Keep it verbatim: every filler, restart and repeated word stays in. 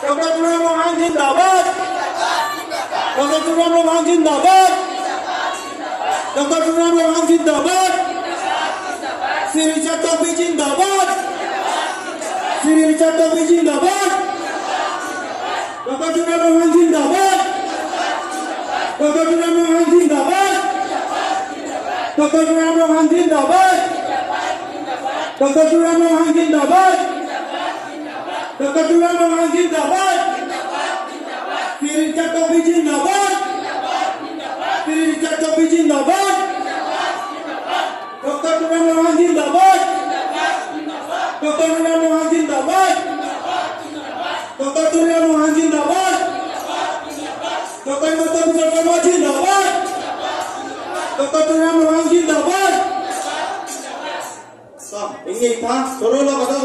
Doctor Tuliram Ronghang zindabad. Doctor Tuliram Ronghang zindabad. Doctor Tuliram Ronghang zindabad. Shri Richard Tokbi zindabad. Shri Richard Tokbi zindabad. Doctor Tuliram Ronghang zindabad. Doctor Tuliram Ronghang zindabad. Doctor Tuliram Ronghang zindabad. Doctor Tuliram Ronghang zindabad. Doctor Tuliram Ronghang zindabad. Shri Richard Tokbi zindabad. Shri Richard Tokbi zindabad. Doctor Tuliram Ronghang zindabad. Doctor Tuliram Ronghang zindabad. Doctor Tuliram Ronghang zindabad. Doctor Himanta Biswa Sarma zindabad. Doctor Tuliram Ronghang zindabad. Sa, ingni tha, solo lo kata.